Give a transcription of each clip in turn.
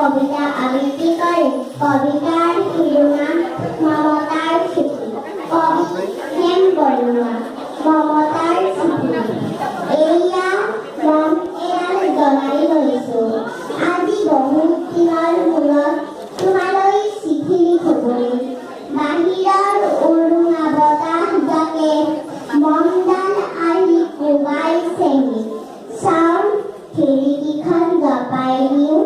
কবিতা আবৃত্তি কৰিম। কবিতাৰ শিৰোনাম মমতাৰ চিঠি। কবি হেম বৰুৱা। মমতাৰ চিঠি। এইয়া মম এডাল জ্বলাই লৈছো। আজি বহুত দিনৰ মূৰত তোমালৈ চিঠি লিখো বুলি। বাহিৰৰ উৰুঙা বতাহজাকে মমডাল আহি কোবাইছেহি। চাওঁ, খিৰিকীখন জপাই দিওঁ।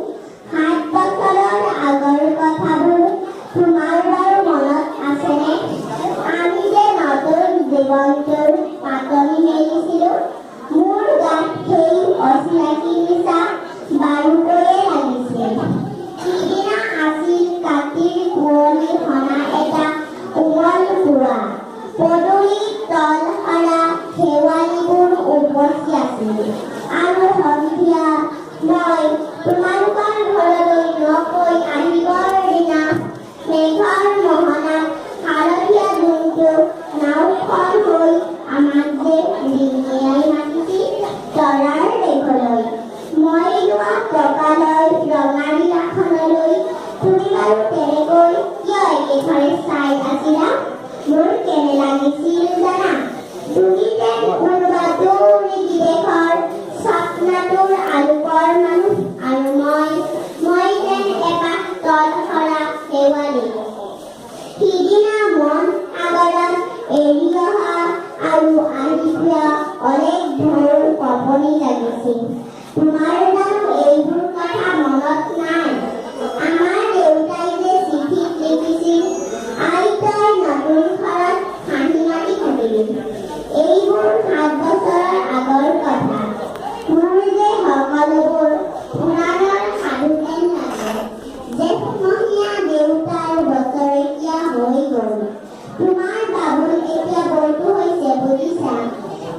7 বছৰৰ আগৰ কথাবোৰ তোমাৰ বাৰু মনত আছেনে? আমি যে নতুন জীৱনটোৰ পাতনি মেলিছিলো, মোৰ গাত সেই অচিনাকি নিচা বাৰুকৈয়ে লাগিছিল। সিদিনা আছিল কাতিৰ কুঁৱলী সনা এটা কোমল পুৱা। পদূলিত তল সৰা শেৱালিবোৰ উপচি আছিল। আৰু সন্ধিয়া মই তোমালোকৰ ঘৰলৈ নকৈ আহিবৰ দিনা মেঘৰ মোহনাত হালধীয়া জোনটো নাওখন হৈ আমাক যে ৰিঙিয়াই মাতিছিল তৰাৰ দেশলৈ। মই লোৱা টকালৈ ৰঙা বিলাখনলৈ তুমি বাৰু তেনেকৈ কিয় একেথৰে চাই আছিলা? মোৰ কেনে লাগিছিল জানা? তুমি যেন কোনোবা দূৰ বিদেশৰ স্বপ্নটোৰ আলোকৰ মানুহ আৰু মই যেন এপাহ তল সৰা শেৱালি। সিদিনা মন সাগৰত এৰি অহা আৰু আহি পোৱা অলেখ ঢৌৰ কঁপনি জাগিছিল। তোমাৰ জানো এইবোৰ কথা মনত নাই? আমাৰ দেউতাই যে চিঠিত লিখিছিল, আই তই নতুন ঘৰত হাঁহি মাতি থাকিবি। এইবোৰ 7 বছৰৰ আগৰ কথা। মোৰ যে সকলোবোৰ পুৰাণৰ সাধু যেন লাগে। জেঠমহীয়া দেউতাৰ বছৰেকীয়া হৈ গ'ল। তোমাৰ বাবুল এতিয়া বৰটো হৈছে বুজিছা।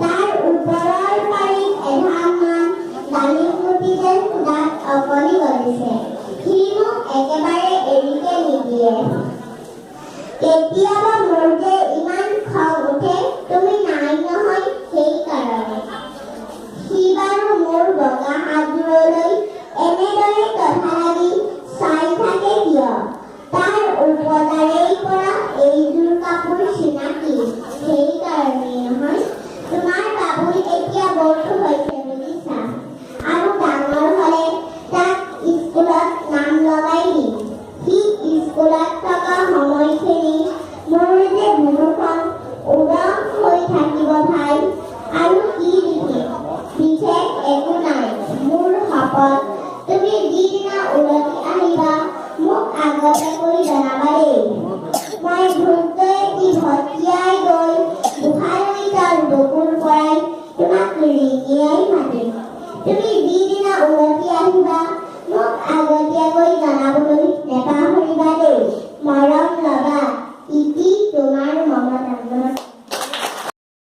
তাৰ ওপৰৰ পাৰিত এধাৰমান ডালিম গুটি যেন দাঁত অকণি গজিছে। সি মোক একেবাৰে এৰিকে নিদিয়ে। কেতিয়াবা মোৰ যে ইমান খং উঠে, তুমি নাই নহয় সেইকাৰণে। সি বাৰু মোৰ বগা হাতযোৰলৈ এনেদৰে তধা লাগি চাই থাকে কিয়? তাৰ উপজাৰেই পৰা এইযোৰ কাপোৰ চিনাকি, সেইকাৰণেই নহয়? তোমাৰ বাবুল এতিয়া বৰটো হৈছে বুজিছা। আৰু ডাঙৰ হ'লে তাক স্কুলত নাম লগাই দিম। সি স্কুলত থকা সময়খিনি মোৰ যে বুকুখন উদং হৈ থাকিব ভাই। আৰু কি লিখিম? বিশেষ একো নাই। মোৰ শপত, তুমি যিদিনা উলটি আহিবা মোক আগতীয়াকৈ জনাবা দেই। মই ধূৰ্তই ভটিয়াই গৈ গোহালিতৰ বুকুৰ পৰাই তোমাক ৰিঙিয়াই মাতিম। তুমি যিদিনা উলটি আহিবা মোক আগতীয়াকৈ জনাবলৈ নেপাহৰিবা দেই।